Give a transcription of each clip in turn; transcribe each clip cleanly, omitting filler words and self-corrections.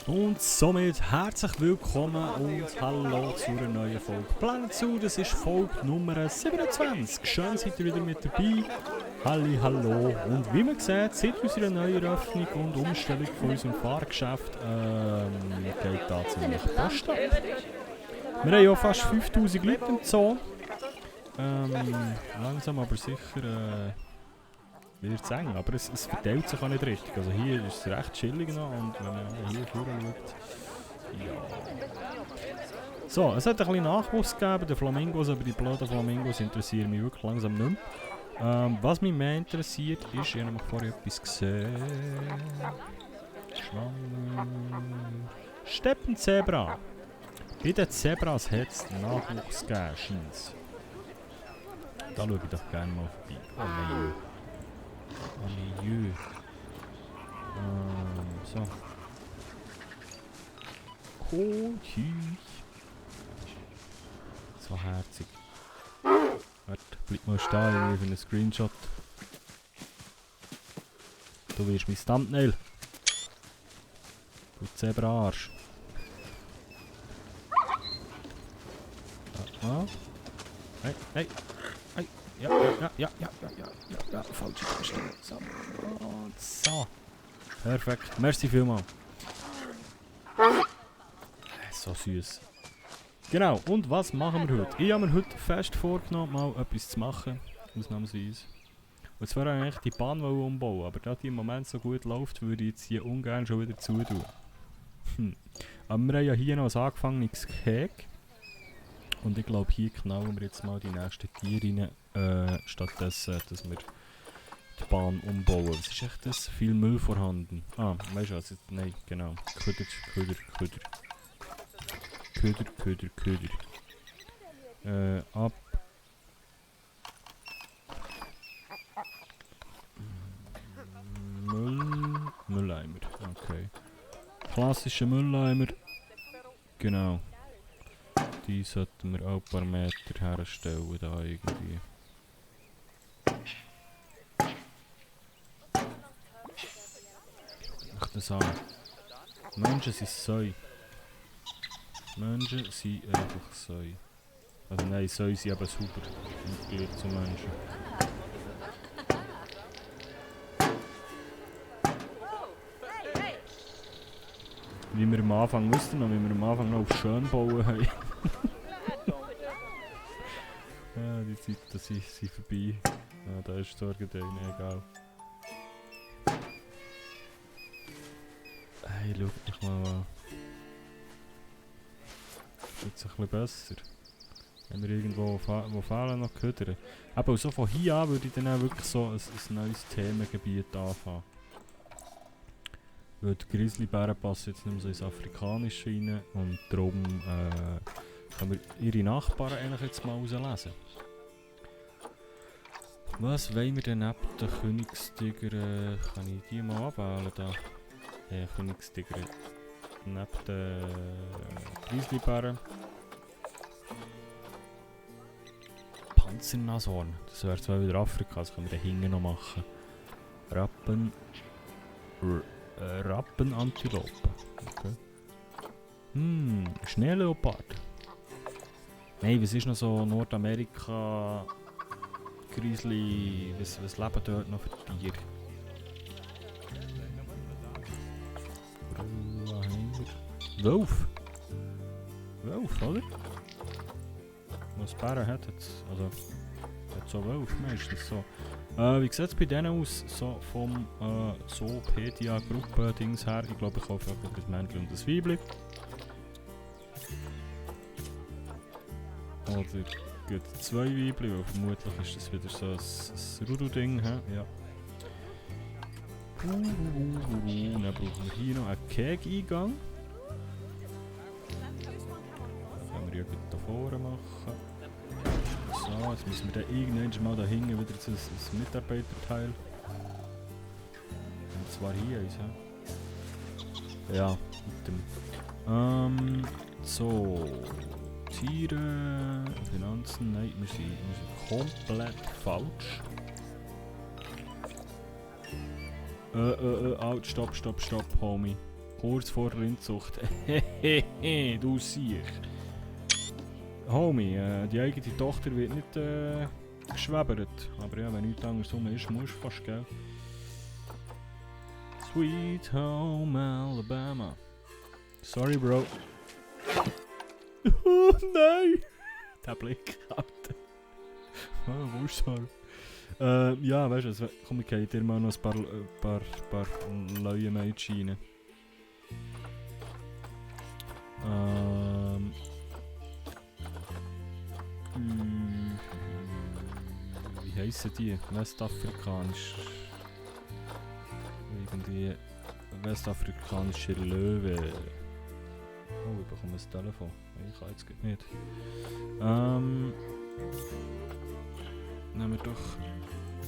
Und somit herzlich willkommen und hallo zu einer neuen Folge Planet Zoo. Das ist Folge Nummer 27. Schön seid ihr wieder mit dabei. Hallo. Und wie man sieht, seit unserer Neueröffnung und Umstellung von unserem Fahrgeschäft geht da ziemlich Post ab. Wir haben ja fast 5000 Leute im Zoo. Langsam aber sicher wird es eng, aber es verteilt sich auch nicht richtig. Also hier ist es recht chillig noch und wenn man hier vorne schaut, ja. So, es hat ein bisschen Nachwuchs gegeben, die Flamingos, aber die blöden Flamingos interessieren mich wirklich langsam nicht mehr. Was mich mehr interessiert ist, ich habe nämlich vorher etwas gesehen. Steppenzebra. Bei den Zebras hat es Nachwuchs gegeben, scheint es. Da schaue ich doch gerne mal vorbei. Oh nein. Oh je. So. Oh, tschüss. So herzig. Warte, bleib mal stehen, für einen Screenshot. Du wirst mein Thumbnail. Du Zebra-Arsch. Hey, hey. Hey. Ja, falsche Einstellung. So. Und so. Perfekt. Merci vielmals. So süß. Genau, und was machen wir heute? Ich habe mir heute fest vorgenommen, mal etwas zu machen. Ausnahmsweise. Und zwar eigentlich die Bahn umbauen, aber da die im Moment so gut läuft, würde ich jetzt hier ungern schon wieder zutun. Aber wir haben ja hier noch ein angefangenes Gehege. Und ich glaube, hier knallen wir jetzt mal die nächsten Tiere rein, stattdessen, dass wir die Bahn umbauen. Was ist echt das? Viel Müll vorhanden. Ah, weißt du was? Nein, genau. Köder. Ab. Mülleimer. Okay. Klassische Mülleimer. Genau. Die sollten wir auch ein paar Meter herstellen, da irgendwie. Schau das an. Menschen sind Säue. Menschen sind einfach Säue. Also nein, Säue sind aber super im Vergleich zu Menschen. Wie wir am Anfang wussten, wie wir am Anfang noch auf schön bauen haben. Ja, die Zeiten sind vorbei. Ja, da ist die Orgideen, egal. Hey, schau dich mal an. Ist jetzt ein bisschen besser. Haben wir irgendwo wo fehlen noch Köder. Aber so von hier an würde ich dann auch wirklich so ein neues Themengebiet anfangen. Weil die Grizzlybären passen jetzt nicht mehr so ins Afrikanische rein und darum können wir ihre Nachbarn eigentlich jetzt mal rauslesen. Was wollen wir denn neben den Königstiger? Kann ich die mal abwählen da? Königstiger. Neben den Grizzlybären. Panzernashorn. Das wäre zwar wieder Afrika, das können wir da hinten noch machen. Rappenantilope. Okay. Schneeleopard. Nein, was ist noch so Nordamerika, Grizzly, was leben dort noch für Tiere? Wolf. Wolf, oder? Was Bären hat jetzt, also hat so Wolf meistens so. Wie sieht es bei denen aus, so vom Zoopedia-Gruppe-Dings her? Ich glaube, ich kaufe einfach ein Männchen und ein Weibchen. Oder gut, 2 Weibchen, weil vermutlich ist das wieder so ein Rudu-Ding. Ja. Dann brauchen wir hier noch einen Keg-Eingang. Das können wir ja gut da vorne machen. So, jetzt müssen wir dann irgendwann mal da hinten wieder zu ein Mitarbeiterteil. Und zwar hier ist ja. Mit dem. So. Tiere, Finanzen, nein, wir sind komplett falsch. Halt, stopp, Homie. Kurz vor der Rindzucht. Hehehe, du siehst. Homie, die eigene Tochter wird nicht geschwäbert. Aber ja, wenn nichts anderes rum ist, musst du fast, gell? Sweet Home Alabama. Sorry, Bro. Oh nein! Der Blick, Alter. Oh, Wursthaar. Ja, weißt du, also, komm, ich gehe dir mal noch ein paar Leuen rein. Wie heissen die? Westafrikanisch. Irgendwie. Westafrikanischer Löwe. Oh, ich bekomme ein Telefon. Ich kann jetzt nicht. Nehmen wir doch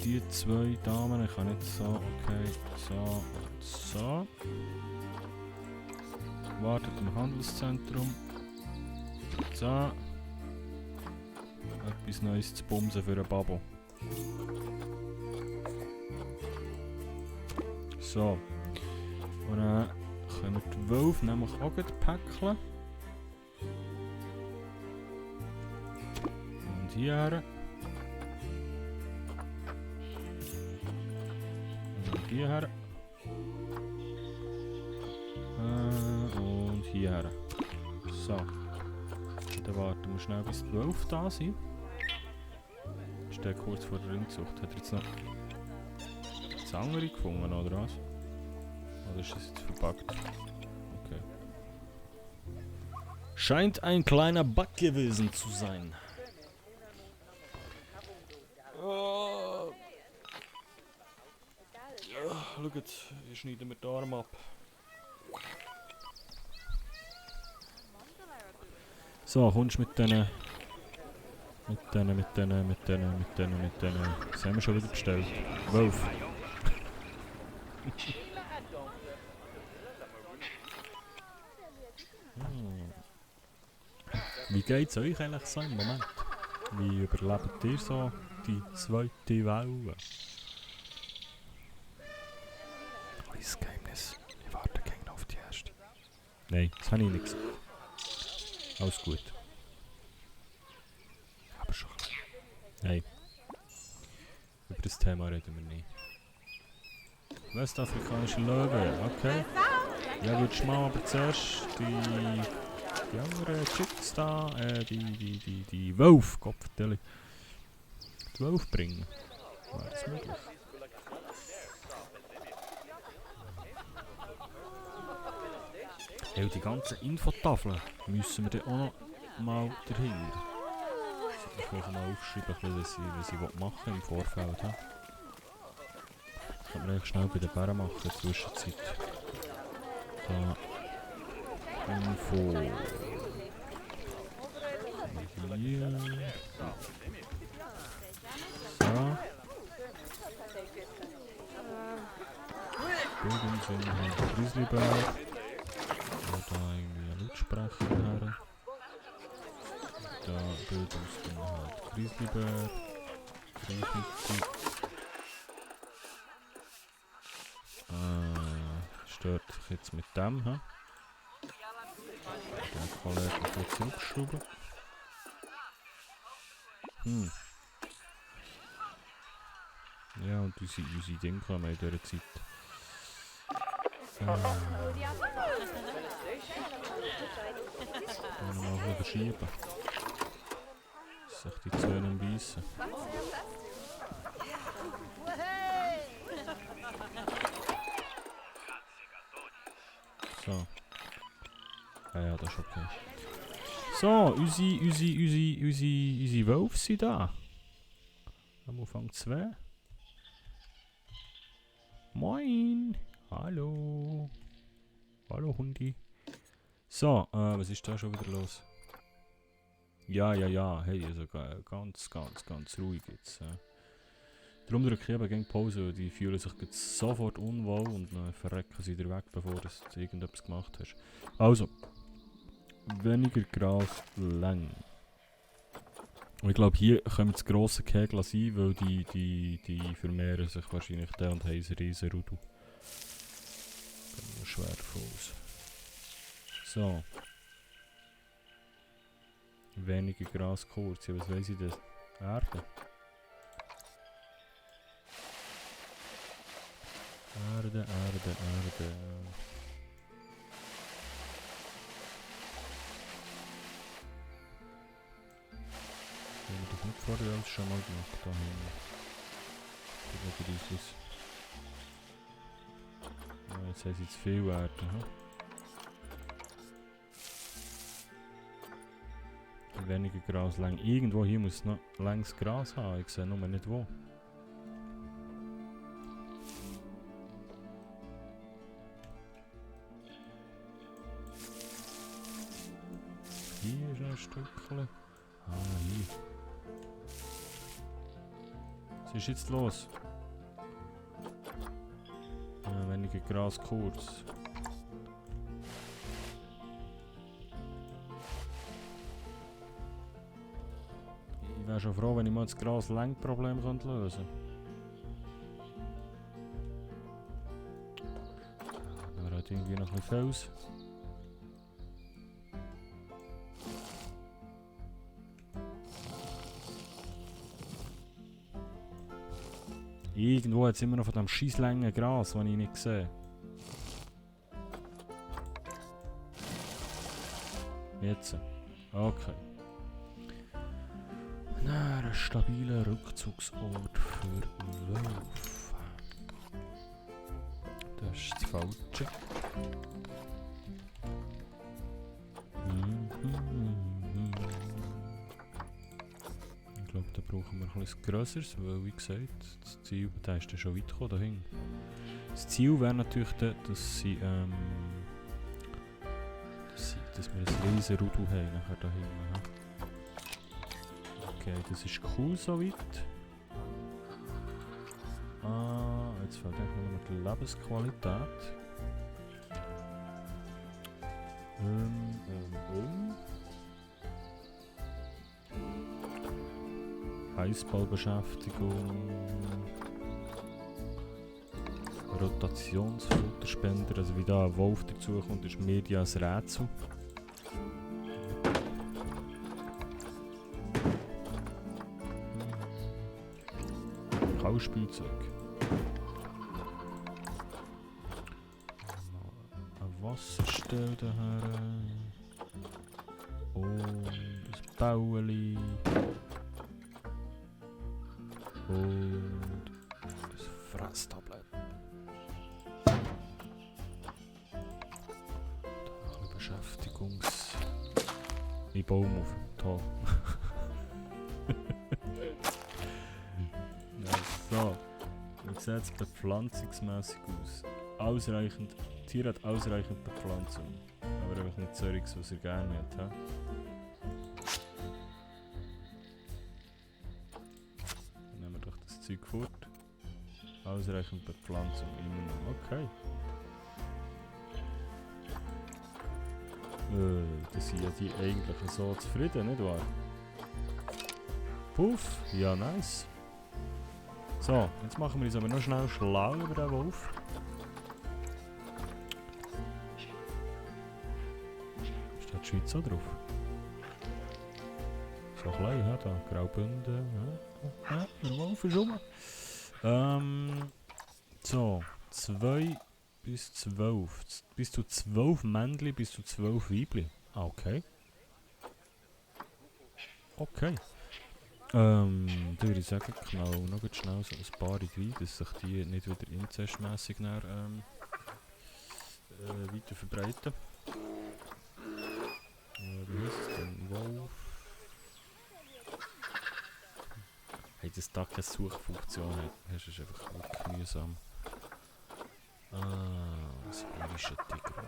die zwei Damen. Ich kann nicht so. Okay, so und so. Wartet im Handelszentrum. So. Etwas Neues zu bumsen für einen Babo. So. Und dann können wir die Wölfe nämlich auch gleich päckeln. Und hierher. Und hierher. Und hierher. So. Dann warten wir schnell bis die Wölfe da sind. Ist der kurz vor der Rindzucht? Hat er jetzt noch das andere gefunden, oder was? Oder ist das jetzt verpackt? Okay. Scheint ein kleiner Bug gewesen zu sein. Oh. Ja, schaut, ich schneide mir den Arm ab. So, kommst du mit denen. Was haben wir schon wieder bestellt? Wolf. Wie geht's euch eigentlich so im Moment? Wie überlebt ihr so die zweite Welle? Kleines Geheimnis. Ich warte gegen auf die erste. Nein, das habe ich nicht gesagt. Alles gut. Aber schon. Nein. Über das Thema reden wir nicht. Westafrikanische Löwe, okay. Ja, würdest du mal aber zuerst die anderen Chicks da, die Wölfe, Kopfverteilung. Die Wölfe bringen. Wäre das möglich? Ja, die ganzen Infotafeln müssen wir dann auch noch mal dahinter. Ich will mal aufschreiben, was ich machen will im Vorfeld. He? Das kann man eigentlich schnell bei den Bären machen in der Zwischenzeit. Da. Info. Hier. So. Bildungssinn haben Grizzlybär. Da irgendwie ein Lautsprecher her. Da Bildungssinn hat Grizzlybär. Stört sich jetzt mit dem. He? Der Kollege ein bisschen zurückschrauben. Ja, und unsere Dinge kommen in dieser Zeit. Dann mal ein bisschen verschieben. Dass sich die Zähne beißen. So. Ja, das ist okay. So, unsere Wölfe sind da. Am Anfang 2. Moin! Hallo! Hallo Hundi! So, was ist da schon wieder los? Ja, hey, also ganz ruhig jetzt. Darum drücke ich eben gegen Pause, die fühlen sich jetzt sofort unwohl und dann verrecken sie dir weg, bevor du irgendetwas gemacht hast. Also, weniger Gras, lang. Und ich glaube, hier können das grosse Kegel sein, weil die vermehren sich wahrscheinlich da und haben ein riesen Rudel. So. Weniger Gras kurz. Ja, was weiss ich denn? Erde. Erde. Haben wir das nicht vorher alles schon mal gemacht? Da hinten. Ja, jetzt haben sie zu viel Erde. Hm? Weniger Gras lang. Irgendwo hier muss es noch längs Gras haben. Ich sehe nur nicht wo. Hier ist noch ein Stückchen. Ah, hier. Was ist jetzt los? Ja, weniger Gras kurz. Ich wäre schon froh, wenn ich mal das Gras-Länge-Problem lösen könnte. Aber hat irgendwie noch ein bisschen Fels. Irgendwo hat es immer noch von dem scheiß langen Gras, das ich nicht sehe. Jetzt. Okay. Ein stabiler Rückzugsort für Wölfe. Das ist das Falsche. Ich glaube, da brauchen wir etwas Grösseres, weil wie gesagt, das Ziel, da ist ja schon weit gekommen dahin. Das Ziel wäre natürlich, dass wir ein riesen Rudel haben nachher da hinten. Okay, das ist cool soweit. Ah, jetzt fehlt eigentlich nur die Lebensqualität. Heißballbeschäftigung. Rotationsfutterspender, also wie da ein Wolf dazukommt, ist mir ja ein Rätsel. Kauspielzeug. Eine Wasserstelle daher. Und ein Bauli. Und ein Fresstablet. Da noch ein Beschäftigungs... Ich baue auf. Toll. So, wie sieht es bepflanzungsmässig aus? Ausreichend, das Tier hat ausreichend Bepflanzung, aber einfach nicht Zeugs, was er gerne hat. He? Dann nehmen wir doch das Zeug fort. Ausreichend Bepflanzung, immer noch. Okay. Das sind ja die eigentlich so zufrieden, nicht wahr? Puff, ja nice. So, jetzt machen wir uns aber noch schnell schlau über den Wolf. Steht die Schweiz auch drauf? So klein, ja, da, Graubünden, ja, der Wolf ist rum. So, 2 bis 12. Bis zu 12 Männchen, bis zu 12 Weibchen. Ah, okay. Okay. Da würde ich sagen, knall noch schnell so ein paar rein, dass sich die nicht wieder inzestmässig weiter verbreiten. Wie heisst es denn? Wolf. Hey, dass da keine Suchfunktion hat, das ist einfach wirklich mühsam. Sibirische Tiger.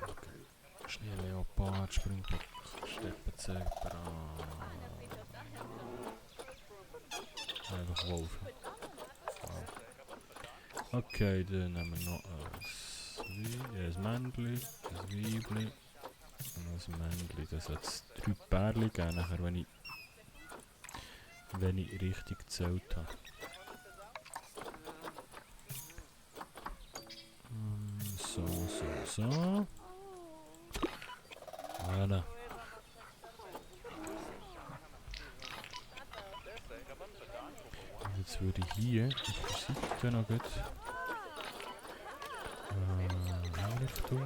Schneeleopard, Springbock, Steppenzebra. Einfach Wolf. Wow. Okay, dann nehmen wir noch ein Männchen, ein Weibchen und ein Männchen. Das hat es 3 Pärchen gegeben, nachher, wenn ich richtig gezählt habe. So. Voilà. Jetzt würde ich hier auf der Seite noch gut Einrichtung.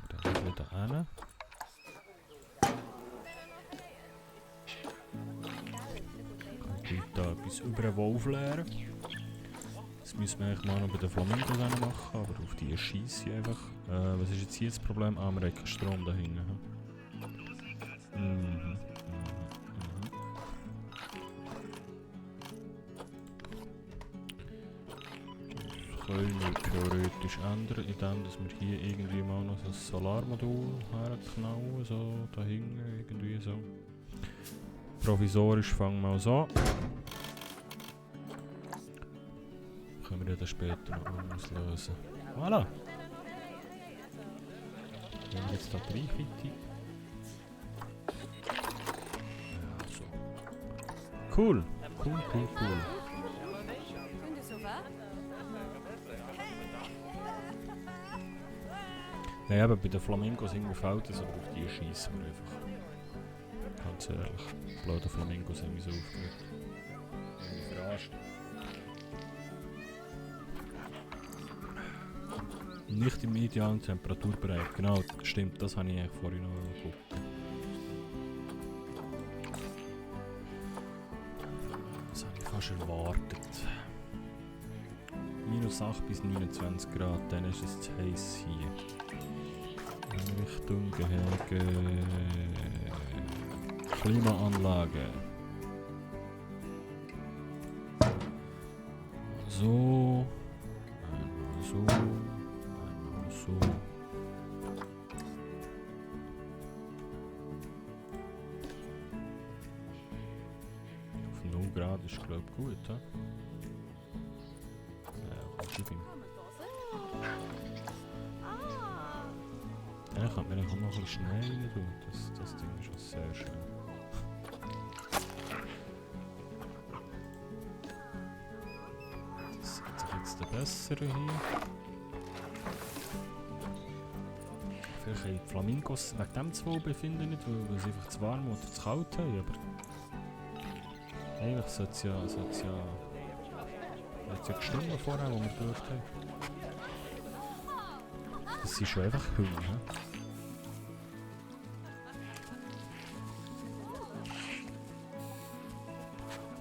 Dann wieder hin. Kann ich da etwas über den Wolf leeren. Das müssen wir eigentlich mal noch bei den Flamingos machen, aber auf die schieße ich einfach. Was ist jetzt hier das Problem? Ah, wir haben keinen Strom da hinten. Das können wir theoretisch ändern, indem dass wir hier irgendwie mal noch ein Solarmodul herknallen, so da hinten irgendwie so. Provisorisch fangen wir mal so. Können wir das später noch auslösen. Voilà! Wenn wir jetzt da die Reichweite. Ja, so. Cool! Cool. Nein, aber bei den Flamingos irgendwie fällt es, aber auf die schießen wir einfach. Ganz ehrlich. Blöde Flamingos haben mich so aufgeregt. Irgendwie verarscht. Nicht im idealen Temperaturbereich. Genau, stimmt, das habe ich eigentlich vorhin noch geguckt. Das habe ich fast erwartet. Minus 8 bis 29 Grad, dann ist es zu heiß hier. In Richtung Gehege. Klimaanlage. So. Einmal so. Einmal so. Auf 0 Grad ist glaube ich gut, he? Ja, gib ihm. Ja, ich kann mir auch noch ein bisschen schneller tun. Das Ding ist schon sehr schön. Das setze ich jetzt den besseren hier. Vielleicht haben die Flamingos wegen dem zu befinden nicht, weil sie einfach zu warm oder zu kalt haben, aber eigentlich sollte es ja gestimmt vorher, wo wir dort haben. Das sind schon einfach Hunde, he?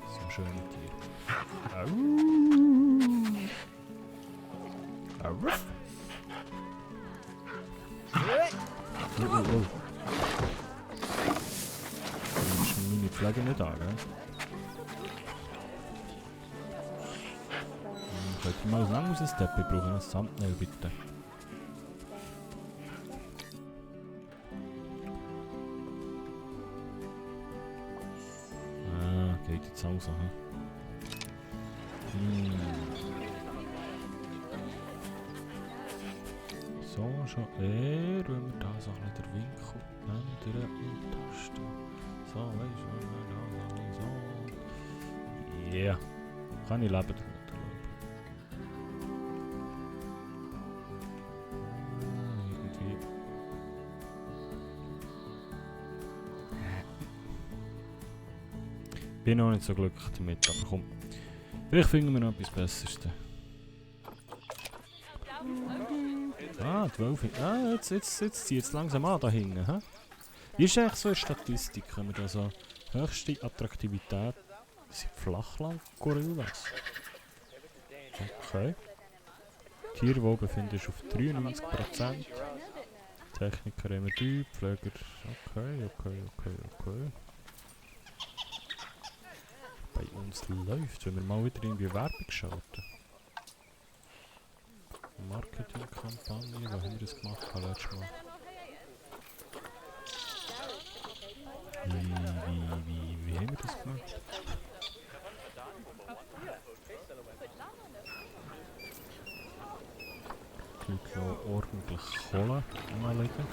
So schöne Tiere. Au! Au! Oh. Das ist meine Flagge nicht da, gell? Könnte ich mal sagen, aus dem Teppich brauchen, ein Thumbnail bitte. Ah, geht jetzt raus, aha. So, schon eher, wenn wir da so ein bisschen den Winkel ändern und tasten. So, weißt du, so. Yeah. Kann ich leben damit. Irgendwie. Bin noch nicht so glücklich damit, aber komm. Vielleicht finden wir noch etwas Besseres. Ah, 12. Ah, jetzt zieht es langsam an da hinten. He? Wie ist eigentlich so eine Statistik? Haben wir da so höchste Attraktivität? Das sind Flachland-Gorillas. Okay. Tierwohlbefinden ist auf 93%. Techniker haben wir 3, Pfleger. Okay. Bei uns läuft, wenn wir mal wieder irgendwie Werbung schalten. Marketingkampagne, was haben wir das gemacht letztes Mal? Wie haben wir das gemacht? Ich will ordentlich Kohle anlegen.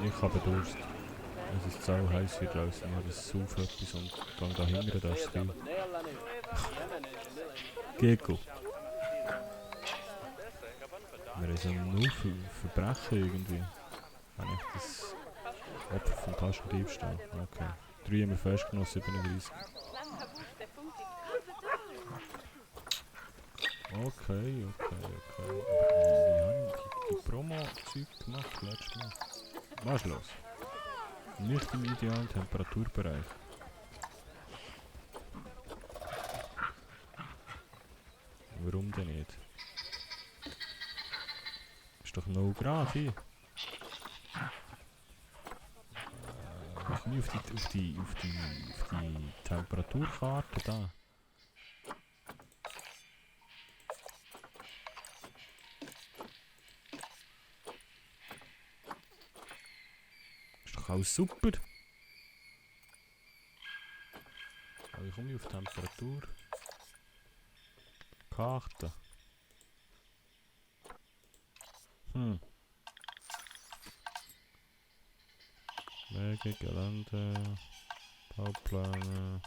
Ich habe Durst. Es ist sau heiß hier draußen. Ich habe das Sauf etwas und gehe da hinten, da ist viel. Wir haben so nur Verbrechen irgendwie. Habe ich das Opfer vom Taschendiebstahl? Okay. 3 haben wir festgenommen, 37. Okay. Aber wie habe ich die Promo-Zeug gemacht letztes Mal? Was ist los? Nicht im idealen Temperaturbereich. Warum denn nicht? Ist doch 0 Grad hier. Komm ich auf die Temperaturkarte da. Ist doch alles super. Aber ich komme auf Temperatur. Karte. Wege, Gelände, Baupläne.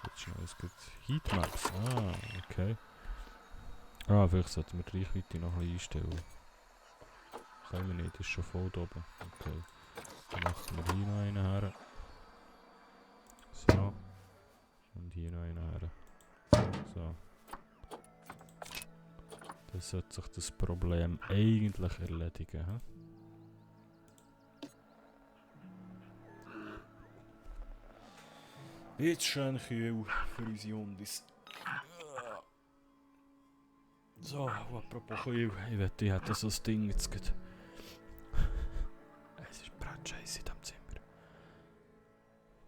Jetzt schnell, es gibt Heatmaps. Ah, okay. Ah, vielleicht sollten wir die Reichweite noch ein bisschen einstellen. Können wir nicht, ist schon voll da oben. Okay. Dann machen wir hier noch einen her. So. Und hier noch einen her. So. Dann sollte sich das Problem eigentlich erledigen. He? Jetzt schön kühl für unsere Hundis. So, apropos kühl, ich hätte so ein Ding jetzt gerade. Es ist brandscheiße in diesem Zimmer.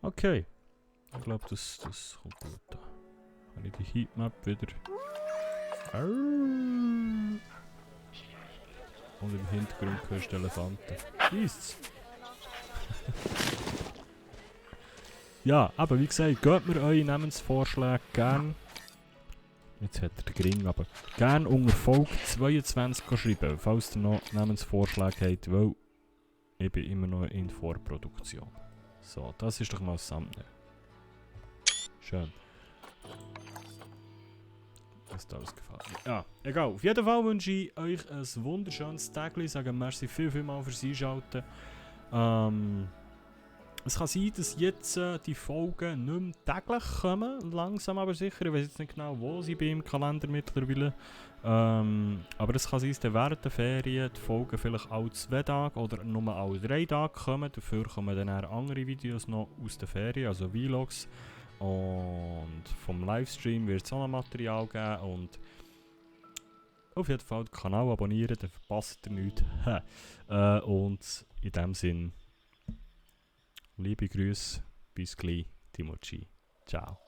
Okay. Ich glaube, das kommt gut an. Habe ich die Heatmap wieder. Und im Hintergrund hörst du Elefanten. Scheisst's? Ja, aber wie gesagt, gebt mir eure Namensvorschläge gern. Jetzt hat er den Gring, aber gern unter Folge 22 schreiben, falls ihr noch Namensvorschläge habt, weil ich bin immer noch in Vorproduktion. So, das ist doch mal das Thumbnail. Schön. Das hat alles gefallen. Ja, egal. Auf jeden Fall wünsche ich euch ein wunderschönes Tag. Sage merci vielmals fürs Einschalten. Es kann sein, dass jetzt die Folgen nicht mehr täglich kommen, langsam aber sicher. Ich weiß jetzt nicht genau, wo sie bin im Kalender mittlerweile. Aber es kann sein, dass während der Ferien die Folgen vielleicht alle 2 Tage oder nur alle 3 Tage kommen. Dafür kommen dann andere Videos noch aus der Ferien, also Vlogs. Und vom Livestream wird es auch noch Material geben. Und auf jeden Fall den Kanal abonnieren, dann verpasst ihr nichts. Und in dem Sinn. Liebe Grüße, bis gleich, Timochi. Ciao.